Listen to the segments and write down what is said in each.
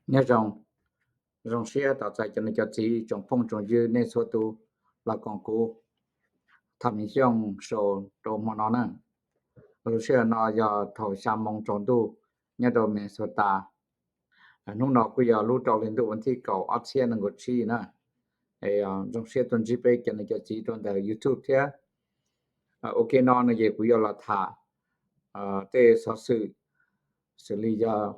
Nyob zoo, zoo siab tos txais cov niam cov txiv tsoom phooj tsoom ywg nej txhua tus los koom kuv Thaj Miv Xyooj show rau hmo no na. Lub sij hawm no yog thaum xya moo tsaus ntuj nyob rau Minnesota. Hnub no kuj yog lub rau hli ntuj vas thib kaum ob txhiab nees nkaum tsib na. Zoo siab tuaj ntsib peb cov niam cov txiv rau ntawm YouTube thiab. Ua ke no no ces kuv yuav los tham tej xov xwm xws li yog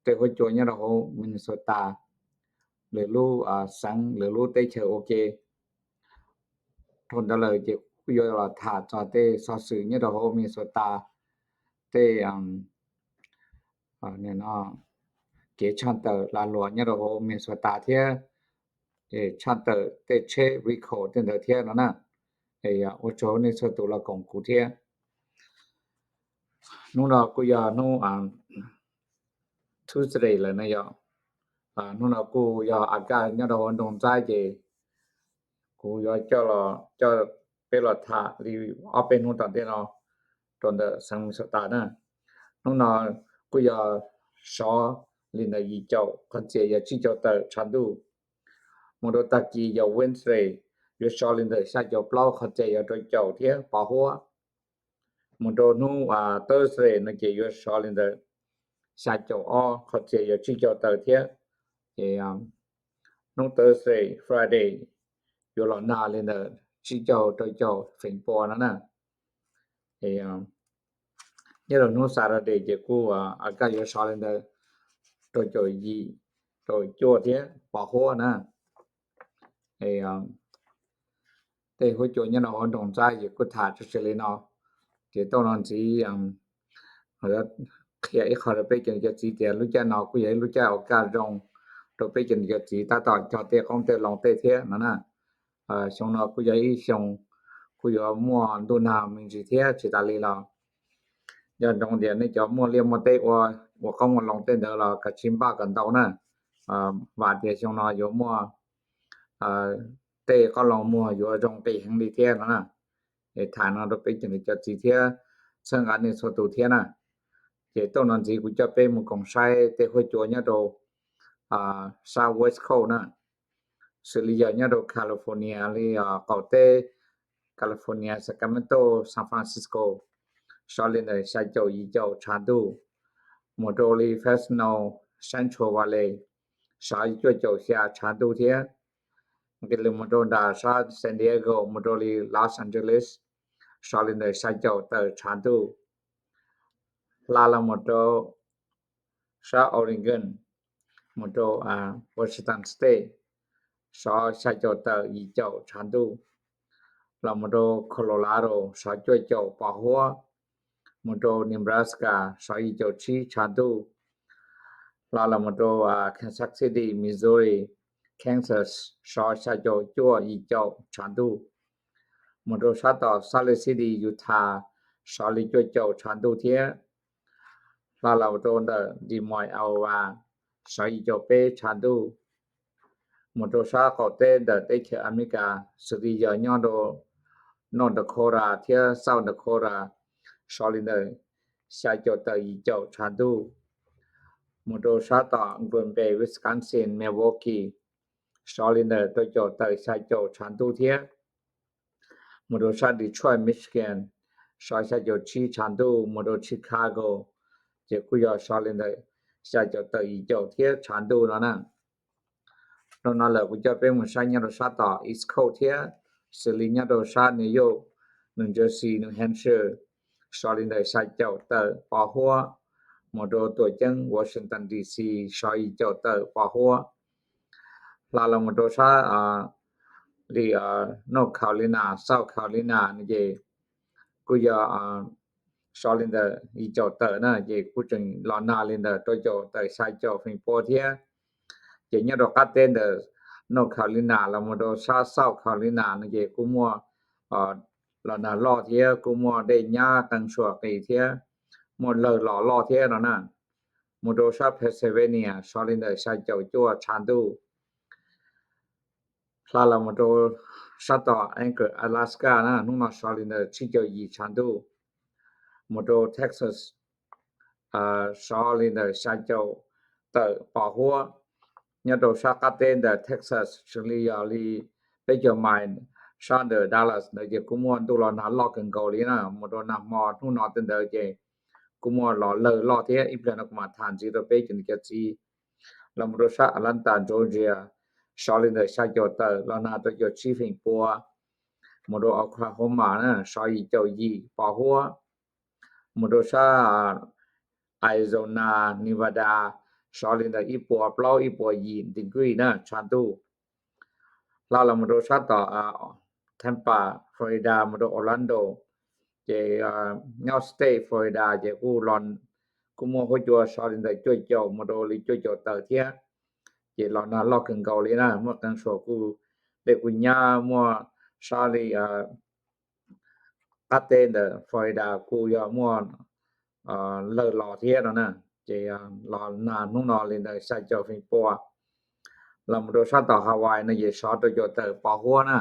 tej huab cua nyob rau hauv Minnesota, lwm lub xeev lwm lub teb chaws ua ke. Dhau ntawd lawm ces kuv yuav los tham txog tej xov xwm nyob rau hauv Minnesota, tej kev tshaj tawm lag luam nyob rau hauv Minnesota thiab tshaj tawm tej tsheb vehicle tej ntawd thiab no na. Ua tsaug nej txhua tus los koom kuv thiab. Hnub no kuj yog hnub Tuesday lawm na yom. Hnub no kuj yog a kaj nyob rau hauv nroog Ntxaib ces kuv yuav coj peb los tham li ob peb hnub tom ntej no rau ntawm xeev Minnesota na. Hnub no kuj yog sov li ntawm yim caum, qhov txias yog tsib caug tawm tshav ntuj. Mus rau tag kis yog Wednesday, yuav sov li ntawm xya caum plaub, qhov txias yog rau caum thiab pos huab. Mus rau hnub Thursday no ces yuav sov li ntawm xya caum ob, qhov txias yog tsib caug tawm thiab. Ces hnub Thursday, Friday yuav los nag li ntawm tsib caug rau caum feem pua no na. Nyob rau hnub Saturday ces kuj a kaj yuav sov li ntawm rau caum yim, rau cuaj thiab pos huab na. Tej huab cua nyob rau hauv nroog Ntxaib ces kuj tham tshwm sim li no. Ces tau no ntxiv qhia ib qho rau peb cov niam cov txiv tias lub caij no kuj yog ib lub caij a kaj zoo rau peb cov niam cov txiv tab tom cog tej qoob tej loo tej thiab no na. Xyoo no kuj yog ib xyoo kuj yuav muaj ntuj nag me ntsis thiab tsis tas li los nco ntsoov tias nej cov muaj liaj muaj teb ua, ua qoob ua loo tej ntawd los kav tsij npaj kom ntau na. Vam tias xyoo no yuav muaj tej qoob loo muag yuav zoo nqis heev li thiab no na. Es tham no rau peb cov niam cov txiv thiab txhawb nqa nej txhua tus thiab na. Ces tau no ntxiv kuv coj peb mus koom saib tej huab cua nyob rau sab West Coast na, xws li yog nyob rau California li qaum teb, California, Sacramento, San Francisco, sov li ntawm xya caum yim caum tshav ntuj. Mus rau li Fresno, Central Valley, sov cuaj caum xya tshav ntuj thiab. Nqis los mus rau nram sab San Diego mus rau li Los Angeles, sov li ntawm xya caum tawm tshav ntuj. Hla los mus rau sab Oregon, mus rau Washington State, sov xya caum tawm yim caum tshav ntuj. Los mus rau Colorado, sov cuaj caum pos huab. Mus rau Nebraska, sov yim caum tsib tshav ntuj. Hla los mus rau Kansas City, Missouri, Kansas, sov xya caum cuaj yim caum tshav ntuj. Mus rau sab tom Salt Lake City, Utah, sov li cuaj caum tshav ntuj thiab. Hla los rau ntawm Des Moines, Iowa, sov yim caum peb tshav ntuj. Mus rau sab qaum teb ntawm teb chaws Amelikas, xws li yog nyob rau North Dakota thiab South Dakota, sov li ntawm xya caum tawm yim caum tshav ntuj. Mus rau sab tom Green Bay, Wisconsin, Milwaukee, sov li ntawm rau caum tawm xya caum tshav ntuj thiab. Mus rau sab Detroit, Michigan, sov xya caum tsib tshav ntuj. Mus rau Chicago, ces kuj yog sov li ntawm xya caum tawm yim caum thiab tshav ntuj no na. Rau no lawm kuv coj peb mus saib nyob rau sab tom East Coast thiab, xws li nyob rau sab New York, New Jersey, New Hampshire, sov li ntawm xya caum tawm pos huab. Mus rau tuam ceeb Washington D C, sov yim caum tawm pos huab. Hla los mus rau sab li North Carolina, South Carolina no ces kuj yog sov li ntawm yim caum tawm na, ces kuj tseem los nag li ntawm rau caum tawm xya caum feem pua thiab. Ces nyob rau qab teb ntawm North Carolina los mus rau sab South Carolina no ces kuj muaj los nag loj thiab kuj muaj dej nyab qee suam qis thiab muaj lawg los loj thiab no na. Mus rau sab Pennsylvania sov li ntawm xya caum cuaj tshav ntuj. Hla los mus rau sab tom Anchorage, Alaska na, hnub no sov li ntawm tsib caug yim tshav ntuj. Mus rau Texas sov li ntawm xya caum tawm pos huab. nyob rau sab qab teb ntawm Texas xws li yog li peb caug mais sab ntawm Dallas ntawd ces kuj muaj ntuj los nag loj kawg nkaus li na. Mus rau nag hmo hnub no tej ntawd ces kuj muaj los lawg loj thiab. Ib pliag no kuv mam tham ntxiv rau peb cov niam cov txiv. Los mus rau sab Atlanta Georgia sov li ntawm xya caum tawm los nag rau caum tsib feem pua. Mus rau Oklahoma na sov yim caum yim pos huab. Mus rau sab Arizona, Nevada sov li ntawm ib puas plaub ib puas yim degree na tshav ntuj. Hla los mus rau sab tom Tampa, Florida mus rau Orlando, ces nyob state Florida ces kuj muaj huab cua sov li ntawm cuaj caum mus rau li cuaj caum tawm thiab. Ces los nag loj kawg nkaus li na, muaj qee suas kuj dej kuj nyab, muaj sab li qab teb ntawm Florida kuj yog muaj lawg los thiab no na. Ces los nag hnub no li ntawm xya caum feem pua. Los mus rau sab tom Hawaii no ces sov rau caum tawm pos huab na.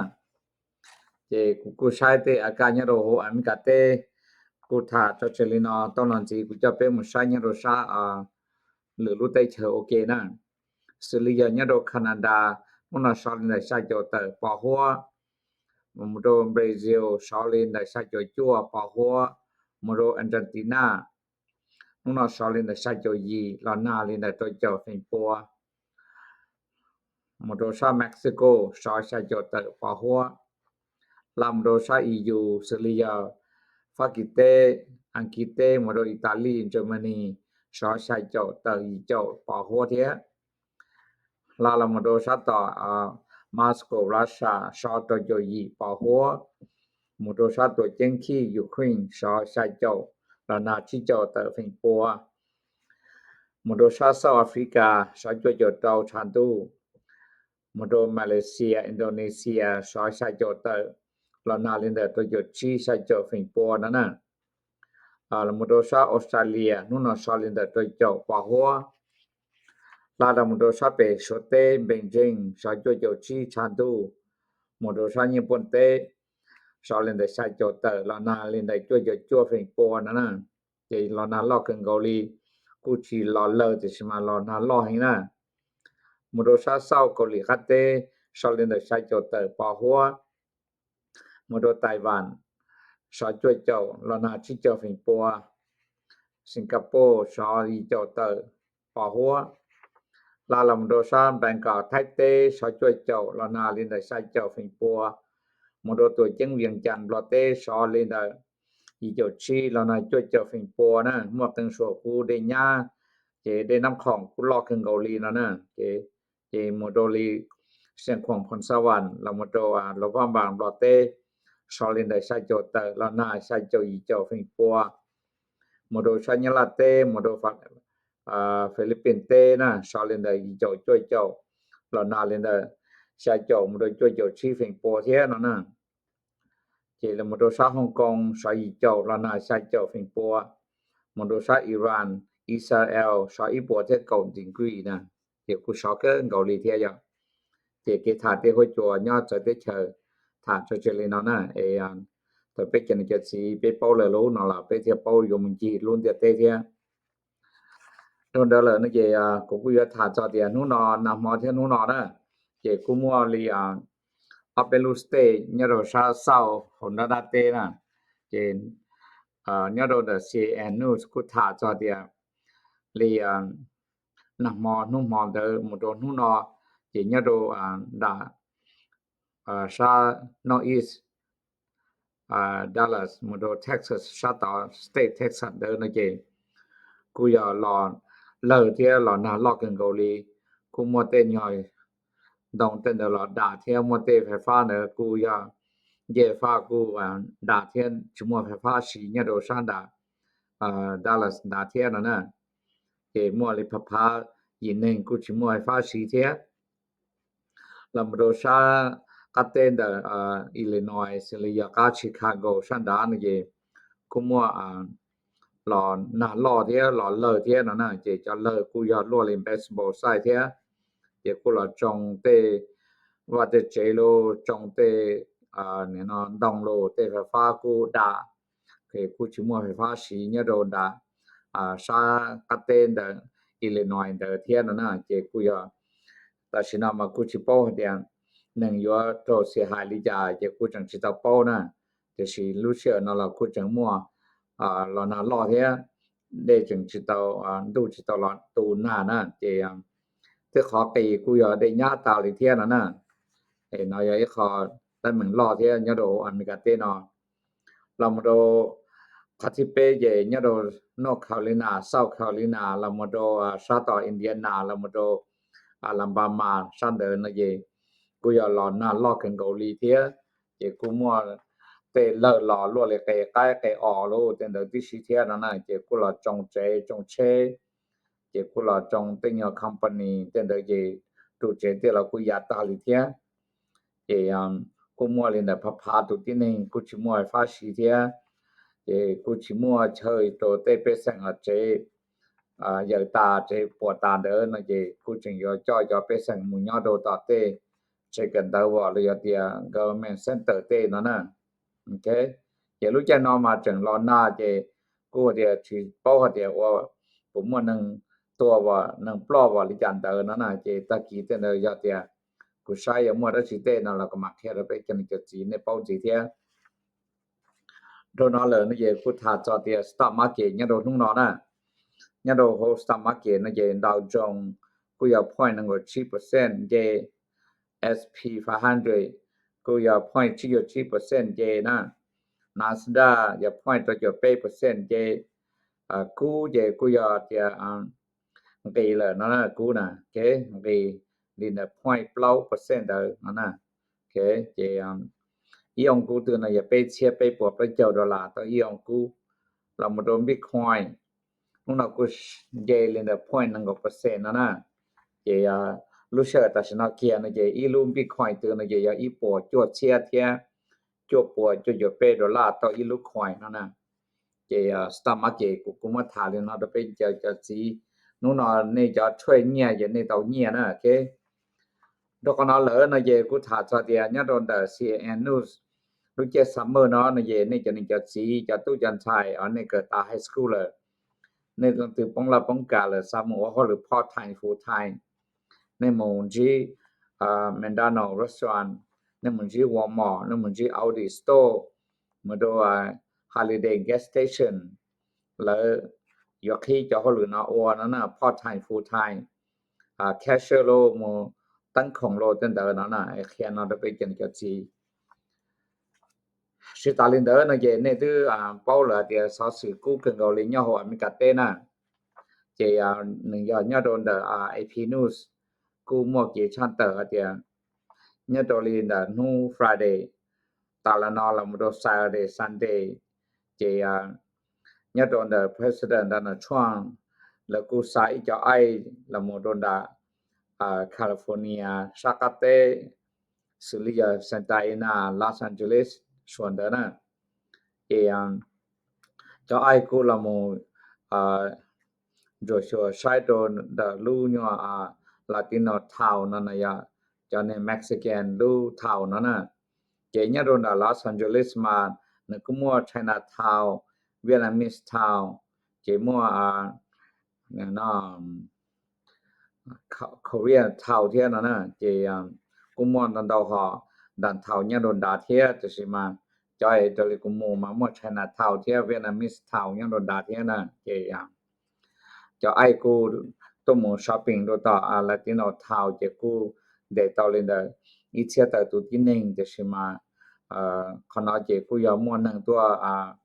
Ces kuv kuj saib tej a kaj nyob rau hauv Amelikas teb, kuj tham tso tseg li no. Tau los ntxiv kuv coj peb mus saib nyob rau sab lwm lub teb chaws ua ke na. Xws li yog nyob rau Canada, hnub no sov li ntawm xya caum tawm pos huab. Mus rau Brazil sov li ntawm xya caum cuaj pos huab. Mus rau Argentina, hnub no sov li ntawm xya caum yim los nag li ntawm rau caum feem pua. Mus rau sab Mexico sov xya caum tawm pos huab. Hla mus rau sab E U xws li yog Fab Kis teb, Askiv teb mus rau Italy, Germany sov xya caum tawm yim caum pos huab thiab. Hla los mus rau sab tom Moscow, Russia sov rau caum yim pos huab. Mus rau sab tuam ceeb khij Ukraine sov xya caum los nag tsib caum tawm feem pua. Mus rau sab South Africa sov cuaj caum rau tshav ntuj. Mus rau Malaysia, Indonesia sov xya caum tawm los nag li ntawm rau caum tsib xya caum feem pua no na. Mus rau sab Australia hnub no sov li ntawm rau caum pos huab. Hla rau mus rau sab pem Suav teb Beijing sov cuaj caum tsib tshav ntuj. Mus rau sab Nyij Pooj teb sov li ntawm xya caum tawm los nag li ntawm cuaj caum cuaj feem pua no na. Ces los nag loj kawg nkaus li, kuj tsis los lawg tiam sis mas los nag loj heev na. Mus rau sab South Kaus Lim qab teb sov li ntawm xya caum tawm pos huab. Mus rau Taiwan sov cuaj caum los nag tsib caum feem pua. Singapore sov yim caum tawm pos huab. Hla los mus rau sab Bangkok Thaib teb sov cuaj caum los nag li ntawm xya caum feem pua. Mus rau tuam ceeb Vias Cas Nplog teb sov li ntawm yim caum tsib los nag cuaj caum feem pua na. Muaj qee suas kuj dej nyab, ces dej Nab Khoom kuj loj kawg nkaus li no na. Ces mus rau li Xeev Khuam Phoos Xa Vam los mus rau Luam Phaj Npas Nplog teb sov li ntawm xya caum tawm los nag xya caum yim caum feem pua. Mus rau sab Nyab Laj teb mus rau Philippines teb na sov li ntawm yim caum cuaj caum los nag li ntawm xya caum mus rau cuaj caum tsib feem pua thiab no na. Ces los mus rau sab Hong Kong sov yim caum los nag xya caum feem pua. Mus rau sab Iran, Israel sov ib puas thiab kaum degree na. Ces kuj sov kawg nkaus li thiab yom. Ces kev tham tej huab cua nyob txawv teb chaws tham tso tseg li no na es thaum peb cov niam cov txiv peb paub lawm lub no los peb thiaj paub yuav mus ncig lub ntiaj teb thiab. Dhau ntawd lawm no ces kuv kuj yuav tham txog tias hnub no nag hmo thiab hnub no na, ces kuj muaj li ob peb lub state nyob rau sab south hauv nruab nrab teb na, ces nyob rau ntawm C N News kuj tham txog tias li nag hmo hnub hmo ntawd mus rau hnub no, ces nyob rau nram sab northeast Dallas mus rau Texas sab tod state Texas ntawd no ces kuj yog los lawg thiab los nag loj kawg nkaus li. Kuj muaj tej nyuag ntoo tej ntawd los dam thiab muaj tej fais fab ntawd kuj yog ncej fab kuj dam thiab tsis muaj fais fab siv nyob rau sab nram Dallas ntawd thiab no na. Ces muaj li phav phav yim neeg kuj tsis muaj fais fab siv thiab. Los mus rau sab qab teb ntawm Illinois xws li yog qab Chicago sab nrad no ces kuj muaj los nag loj thiab los lawg thiab no na, ces cov lawg kuj yog luaj li baseball size thiab. Ces kuj los tsoo tej vaj tej tsev los tsoo tej ntoo los tej fais fab kuj dam, kuj tsis muaj fais fab siv nyob rau nram sab qab teb ntawm Illinois ntawd thiab no na. Ces kuj yog Tam sim no mas kuj tsis paub hais tias neeg yuav raug xiam hais li cas ces kuj tseem tsis tau paub na. Tiam sis lub sij hawm no los kuj tseem muaj los nag loj thiab, dej tseem tsis tau, ntuj tsis tau los tu nag na ces twb qhov qis kuj yog dej nyab tas li thiab no na. No yog ib qho teeb meem loj thiab nyob rau Amelikas teb no. Los mus rau qhov thib peb ces nyob rau North Carolina, South Carolina, los mus rau sab tom Indiana, los mus rau Alabama sab ntawd no ces kuj yog los nag loj kawg nkaus li thiab. Ces kuj muaj tej lawg los luaj li qe qaib qe os lub tej ntawd tib si thiab no na ces kuj los tsoo tsev tsoo tsheb, ces kuj los tsoo tej nyuag company tej ntawd ces ru tsev tej los kuj ya tag li thiab. Ces kuj muaj li ntawd phav phav tus tib neeg kuj tsis muaj fab si thiab. Ces kuj tsis muaj chaw rau tej pej xeem los tsev yaws tas tsev puas tas ntawd no ces kuj tseem yuav coj cov pej xeem mus nyob rau tom tej tsev kawm ntawv los yog tias government center tej no na. Ces lub caij no mas tseem los nag ces kuj tias tsis paub hais tias ua puas muaj neeg tuag as neeg ploj as li cas ntawd no na ces tag kis tej ntawd yog tias kuv saib yuav muaj dab tsi tej no los kuv mam qhia rau peb cov niam cov txiv nej paub ntxiv thiab. Rau no lawm no ces kuj tham txog tias stock market nyob rau hnub no na. Nyob rau hauv stock market no ces Dow Jones kuj yog point nees nkaum tsib percent nce, S P five hundred kuj yog point tsib caug tsib percent nce na, Nasdaq yog point rau caum peb percent nce. Kub ces kuj yog tias nqis lawm no na, kub na, nqis li ntawm point plaub percent ntawd no na. Ces ib oos kub twg no yog peb txhiab peb puas plaub caug dollar tau ib oos kub. Los mus rau Bitcoin, hnub no kuj nce li ntawm point nees nkaum percent no na. Ces lub sij hawm tam sim no kiag no ces ib lub Bitcoin twg no ces yog ib puas cuaj txhiab thiab cuaj puas cuaj caum peb dollar tau ib lub coin no na. Ces stock market kuv kuj muab tham li no rau peb cov txiv, hnub no nej cov trade nyiaj ces nej tau nyiaj na. Rau qhov no lawm no ces kuj tham txog tias nyob rau ntawm C N N News lub caij summer no no ces nej cov niam cov txiv cov tub cov ntxhais uas nej kawm tas high school lawm, nej leej twg poob laj poob kam lawm xav mus ua hauj lwm part time full time, nej mus ntsib McDonald restaurant, nej mus ntsib Walmart, nej mus ntsib Aldi store, mus rau Holiday gas station, lawv yuav qhib cov hauj lwm no ua no na, part time full time, cashier los mus teeb khoom los tej ntawd no na. Qhia no rau peb cov niam cov txiv. Tsis tas li ntawd no ces nej twb paub lawm hais tias xov xwm kub kawg nkaus li nyob hauv Amelikas teb na. Ces nws yog nyob rau ntawm A P News kuj muaj kev tshaj tawm hais tias nyob rau li ntawm hnub Friday tas los no los mus rau Saturday, Sunday, ces nyob rau ntawm President Donald Trump lawv kuj xa ib co aib los mus rau nram California sab qab teb, xws li yog Santa Ana, Los Angeles, suav ntawd na. Ces cov aib kuj los mus ntsuam xyuas saib rau ntawm lub nyuag Latino town no na, yog cov niag Mexican lub town no na. Ces nyob rau ntawm Los Angeles mas nws kuj muaj Chinatown, Vietnamese town, ces muaj Korean town thiab no na. Ces kuj muaj ntau ntau hom downtown nyob rau nrad thiab, tiam sis mas cov es raws li kuv mus mas muaj Chinatown thiab Vietnamese town nyob rau nrad thiab na. Ces cov aib kuj tuaj mus shopping rau tom Latino town ces kuj ntes tau li ntawm ib txhiab tawm tus tib neeg, tiam sis mas qhov no ces kuj yog muaj neeg tuaj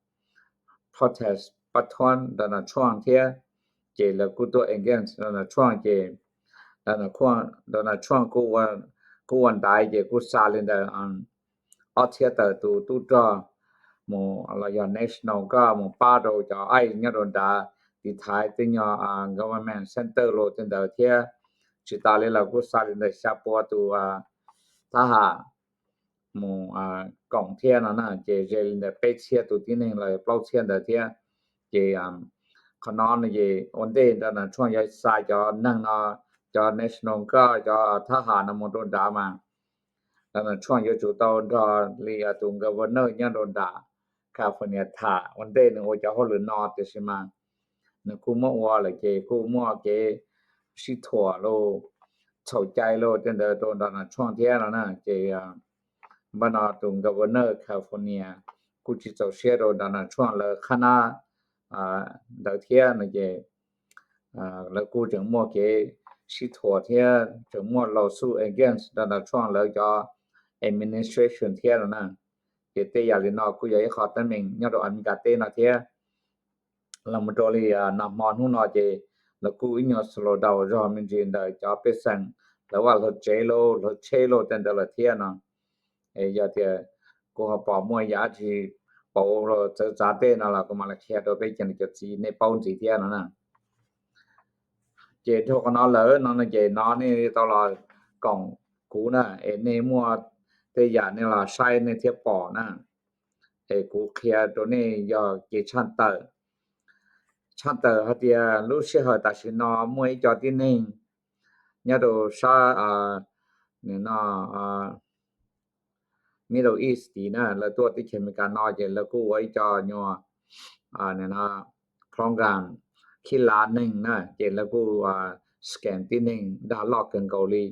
protest pab thuab Donald Trump thiab, ces lawv kuj tuaj against Donald Trump ces Donald Trump kuj ua ntaiv ces kuj xa li ntawm ob txhiab tawm tus tub rog mus los yog National Guard mus pab rau cov aib nyob rau nrad tiv thaiv tej nyuag government center los tej ntawd thiab. Tsis tas li los kuj xa li ntawm xya pua tus thab ham mus koom thiab no na, ces ze li ntawm peb txhiab tus tib neeg los plaub txhiab ntawd thiab. Ces qhov no no ces ua ntej Donald Trump yuav xa cov neeg no, cov National Guard, cov thab ham no mus rau nrad mas Donald Trump yuav tsum tau nrog li tus governor nyob rau nram California tham ua ntej nws ua cov hauj lwm no, tiam sis mas nws kuj muab ua lawm ces kuj muaj kev sib thuam los txhaum cai lauj tej ntawd rau Donald Trump thiab no na. Ces npaj no tus governor California kuj tsis txaus siab rau Donald Trump lawv qhab nab ntawd thiab no ces lawv kuj tseem muaj kev sib thuam thiab tseem muaj lawsuit against Donald Trump lawv cov administration thiab no na. Ces tej yam li no kuj yog ib qho teeb meem nyob rau Amelikas teb no thiab. Los mus rau li nag hmo hnub no ces lawv kuj ib nyuag slow down zog me ntsis ntawm cov pej xeem, lawv vaj hlawv tsev lauj hlawv tsheb lauj tej ntawd lawm thiab no. Yog tias kuv ho pom muaj yam dab tsi pauv txawv txav tej no los kuv mam li qhia rau peb cov niam cov txiv nej paub ntxiv thiab no na. Ces dhau qhov no lawm no ces no nej tau los koom kuv na, es nej muaj tej yam nej los saib nej thiaj pom na. Es kuv qhia rau nej yog kev tshaj tawm, tshaj tawm hais tias lub sij hawm tam sim no muaj ib co tib neeg nyob rau sab Middle East tid na, lawv tuaj teb chaws Amelikas no ces lawv kuj ua ib co nyuag program khib lav neeg na, ces lawv kuj scam tib neeg dag loj kawg nkaus li.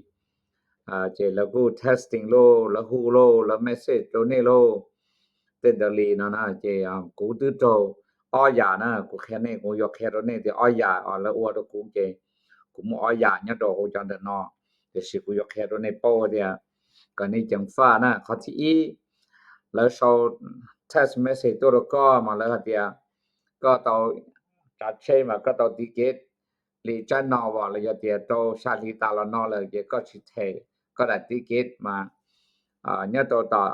Ces lawv kuj texting lauj, lawv hu lauj, lawv message rau nej lauj, tej ntawd li no na. Ces kuv twb raug ob yam na, kuv qhia nej, kuv yuav qhia rau nej tias ob yam lawv ua rau kuv ces kuv muaj ob yam nyob rau hauv cov ntawm no, tiam sis kuv yuav qhia rau nej paub tias kom nej ceev faj na. Qhov thib ib, lawv sau text message tuaj rau koj mas lawv hais tias koj tau tsav tsheb mas koj tau ticket li tsab no as los yog tias rau xya hli tas los no lawm ces koj tsis them koj daim ticket mas nyob rau tom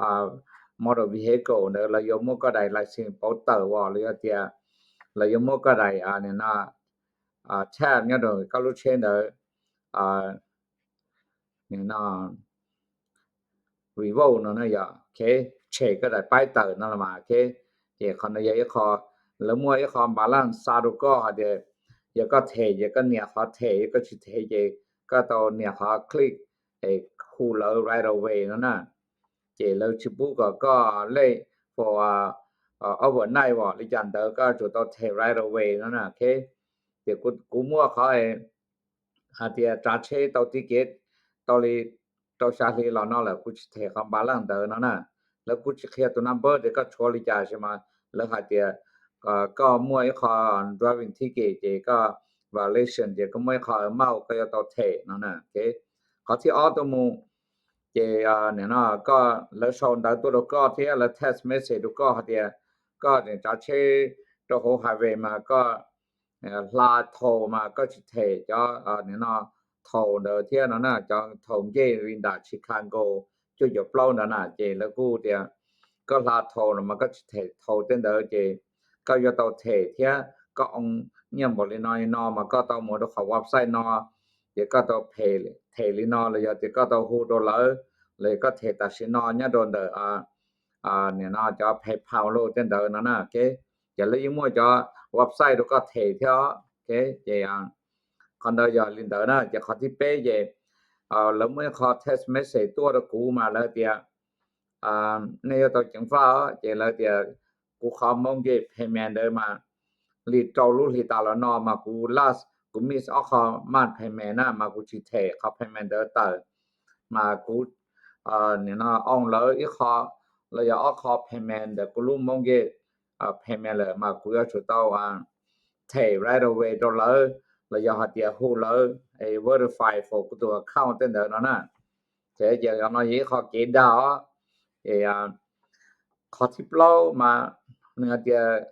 motor vehicle ntawd lawv yuav muab koj daim license pauv tawm as los yog tias lawv yuav muab koj daim tab nyob rau koj lub tsheb ntawd revoke no na, yog tshem koj daim paib tawm no los mas. Ces qhov no yog ib qho, lawv muaj ib qho balance xa rau koj hais tias yog koj them ces koj nias qhov them, yog koj tsis them ces koj tau nias qhov click es hu lawv right away no na. Ces lawv tsis pub kom koj late for overnight as li cas ntawd, koj tsuas tau them right away no na. Ces kuv muaj qhov hais tias tsav tsheb tau ticket tau li rau xya hli los no lawm kuv tsis them qhov balance ntawd no na. Lawv kuj tsis qhia tus number tias koj tshuav li cas sis mas lawv hais tias koj muaj ib qho driving ticket ces koj violation ces koj muaj ib qho amount koj yuav tau them no na. Qhov thib ob tuaj mus ces nim no koj, lawv sau ntawv tuaj rau koj thiab lawv text message rau koj hais tias koj tseem tsav tsheb rau hauv highway mas koj hla toll mas koj tsis them cov nim no toll ntawd thiab no na, cov toll gate li ntawm Chicago cuaj caum plaub ntawd na. Ces lawv kuj tias koj hla toll no mas koj tsis them toll tej ntawd ces koj yuav tau them thiab koj own nyiaj npaum li no li no mas koj tau mus rau qhov website no, ces koj tau them li no los yog tias koj tau hu rau lawv, los yog koj them tam sim no nyob rau ntawm nim no cov PayPal los tej ntawd no na. Ces lawv yeej muaj cov website rau koj them thiab. Ces qhov ntawd yog li ntawd na. Ces qhov thib peb ces lawv muaj ib qho text message tuaj rau kuv mas lawv tias nej yuav tau ceev faj os. Ces lawv tias kuv qhov mortgage payment ntawd mas li rau lub hli tas los no mas kuv last, kuv miss ob qho month payment na mas kuv tsis them qhov payment ntawd tawm, mas kuv nim no own lawv ib qho los yog ob qho payment ntawm kuv lub mortgage payment lawm mas kuv yuav tsum tau them right away rau lawv los yog hais tias hu lawv verify for kuv tus account tej ntawd no na. Ces no yog ib qho kev dag os. Qhov thib plaub mas nws hais tias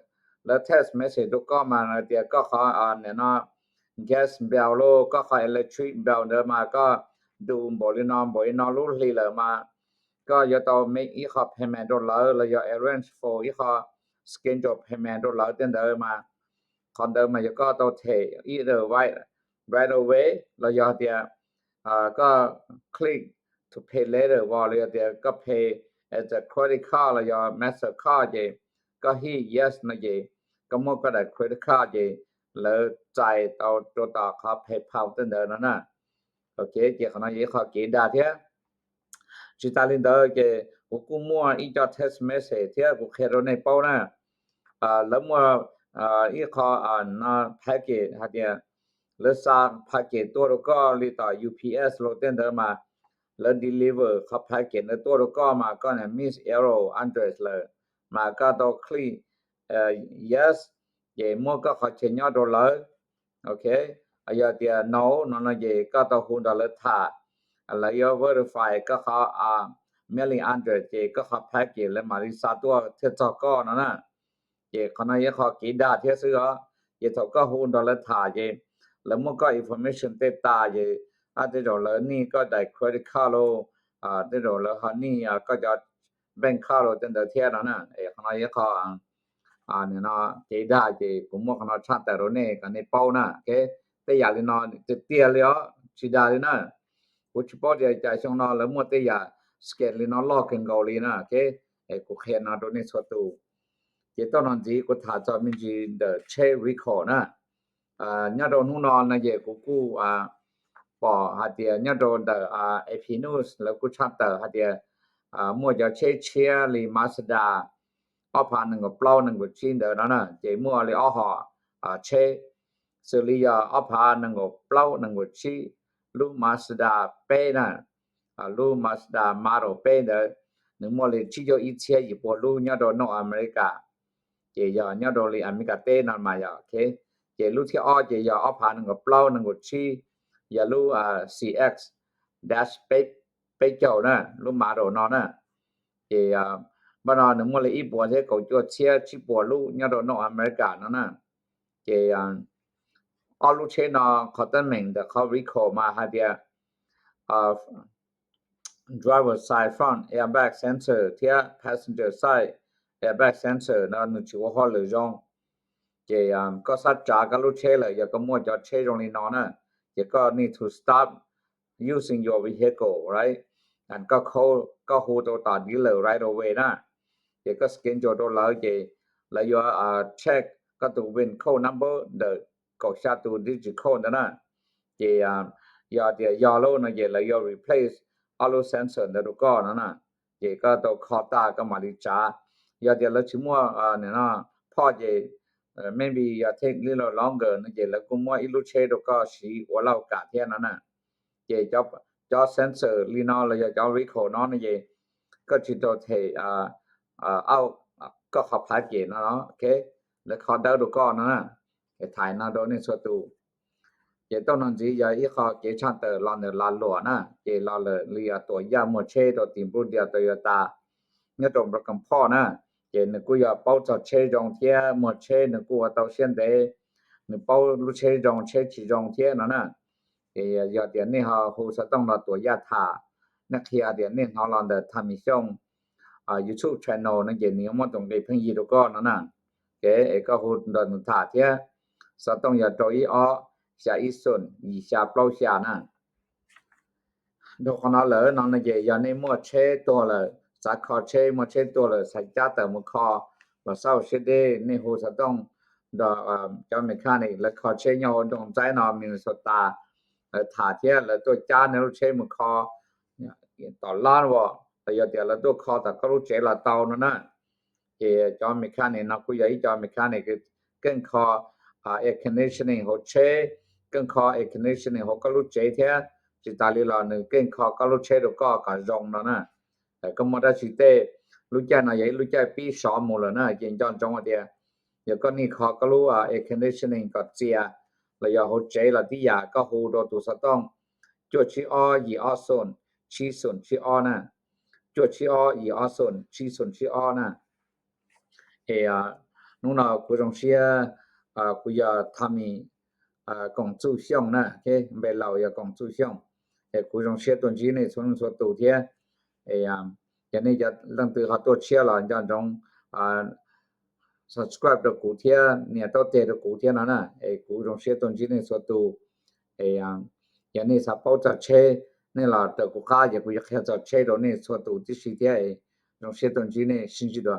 lawv text message rau koj mas hais tias koj qhov nim no gas bill los koj qhov electric bill ntawd mas koj du npaum li no npaum li no lub hli lawm mas koj yuav tau make ib qho payment rau lawv los yog arrange for ib qho schedule payment rau lawv tej ntawd mas qhov ntawd mas yog koj tau them either right away los yog tias koj click to pay later as los yog tias koj pay as a credit card los yog Mastercard ces koj hit yes no ces koj muab koj daim credit card ces lawv txais tau rau tom qhov PayPal tej ntawd no na. Ok, ces qhov no yog ib qho kev dag thiab. Tsis tas li ntawd ces kuv kuj muaj ib co text message thiab kuv qhia rau nej paub na. Lawv muaj ib qho no package hais tias lawv xa package tuaj rau koj li tom U P S los tej ntawd mas lawv deliver qhov package ntawd tuaj rau koj mas koj niam miss error address lawm, mas koj tau click yes, ces muab koj qhov chaw nyob rau lawv. Ok, yog tias no no no ces koj tau hu nrog lawv tham, lawv yuav verify koj qhov mailing address ces koj qhov package lawv mam li xa tuaj thiaj txog koj no na. Ces qhov no yog qhov kev dag thiab xwb os. Ces thaum koj hu nrog lawv tham ces lawv muab koj information tej tas ces tej zaum lawv nij koj daim credit card los, tej zaum lawv ho nij koj cov bank card los tej ntawd thiab no na. Qhov no yog qhov no kev dag ces kuv muaj qhov no tshaj tawm rau nej kom nej paub na. Tej yam li no tiag tiag li os, tsis dag li na. Kuv tsis paub tias cas xyoo no lawv muaj tej yam scam li no loj kawg nkaus li na. Kuv qhia no rau nej txhua tus. Ces tau no ntxiv kuv tham txog me ntsis ntawm tsheb recall na. Nyob rau hnub no no ces kuv kuj pom hais tias nyob rau ntawm A P News lawv kuj tshaj tawm hais tias muaj cov tsheb tshiab li Mazda ob phav nees nkaum plaub nees nkaum tsib ntawd no na, ces muaj li ob hom tsheb, xws li yog ob phav nees nkaum plaub nees nkaum tsib lub Mazda peb na, lub Mazda Model peb ntawd, nws muaj li tsib caug ib txhiab yim pua lub nyob rau North America, ces yog nyob rau li Amelikas teb no mas yog. Ces lub thib ob ces yog ob phav nees nkaum plaub nees nkaub tsib, yog lub C X dash peb caug na, lub Model no na. Ces npaj no nws muaj li ib puas thiab kaum cuaj txhiab tsib puas lub nyob rau North America no na. Ces ob lub tsheb no qhov teeb meem ntawm qhov recall mas hais tias driver side front airbag sensor thiab passenger side airbag sensor no nws tsis ua hauj lwm zoo. Ces koj xav tsav koj lub tsheb lawm, yog koj muaj cov tsheb zoo li no na, ces koj need to stop using your vehicle, right? Koj hu rau tom dealer right away na, ces koj schedule rau lawv, ces lawv yuav check koj tus vin code number ntawm kaum xya tus digit code ntawd na. Ces yog tias yog lub no ces lawv yuav replace ob lub sensor ntawd rau koj no na. Ces koj tau kho tag koj mam li tsav. Yog tias lawv tsis muaj no phoj ces maybe yog take little longer no ces lawv kuj muab ib lub tsheb rau koj siv ua lauj kam thiab no na. Ces cov sensor li no los yog cov recall no no ces koj tsis tau them koj qhov package no, ok, lawv kho dawb rau koj no na. Ces tham no rau nej txhua tus. Ces tau no ntxiv yog ib qho kev tshaj tawm los ntawm lag luam na, ces los lawm li yog tuam yaj muag tsheb rau tim npluj dias Toyota nyob rau Broken Bow na. Ces nws kuj yog paub txog tsheb zoo thiab muag tsheb nws kuj ua tau siab ntev, nws paub lub tsheb zoo tsheb tsis zoo thiab no na. Ces yog tias nej ho hu xov tooj los tuam yaj tham, nej qhia tias nej hnov los ntawm Tommy Xyooj YouTube channel no ces nws yuav muab tus nqi pheej yig rau koj no na. Ces es koj hu nrog nws tham thiab. Xov tooj yog rau ib ob xya ib xoom yim xya plaub xya na. Dhau qhov no lawm no no ces yog nej muaj tsheb tuag lawm, xav kho tsheb, muaj tsheb tuag lawm xav cab tawm mus kho los xav ua siab deb, nej hu xov tooj nrog cov mechanic lawv kho tsheb nyob hauv nroog Ntxaib no Minnesota, lawv tham thiab lawv tuaj cab nej lub tsheb mus kho tom lab los yog tias lawv tuaj kho tom koj lub tsev los tau no na. Ces cov mechanic no kuj yog ib co mechanic keej kho air conditioning hauv tsheb, keej kho air conditioning hauv koj lub tsev thiab. Tsis tas li los nws keej kho koj lub tsheb rau koj kom zoo no na. Koj muaj dab tsi tej, lub caij no yog ib lub caij pib sov mus lawm na, ces nco ntsoov hais tias yog koj nij kho koj lub air conditioning kom txias los yog hauv tsev los tib yam, koj hu rau tus xov tooj cuaj tsib ob yim ob xoom tsib xoom tsib ob na, cuaj tsib ob yim ob xoom tsib xoom tsib ob na. Es hnub no kuv zoo siab, kuv yog Tommy Koom Txuj Xyooj na, npe laus yog Koom Txuj Xyooj. Es kuv zoo siab tuaj ntsib nej txhua leej txhua tus thiab. Yog nej cov leej twg ho tuaj tshiab los nco ntsoov subscribe rau kuv thiab nias taub teg rau kuv thiab no na. Es kuv zoo siab tuaj ntsib nej txhua tus. Yog nej xav paub txog tsheb, nej los raws kuv qab ces kuv yuav qhia txog tsheb rau nej txhua tus tib si thiab. Zoo siab tuaj ntsib nej, sib ntsib dua.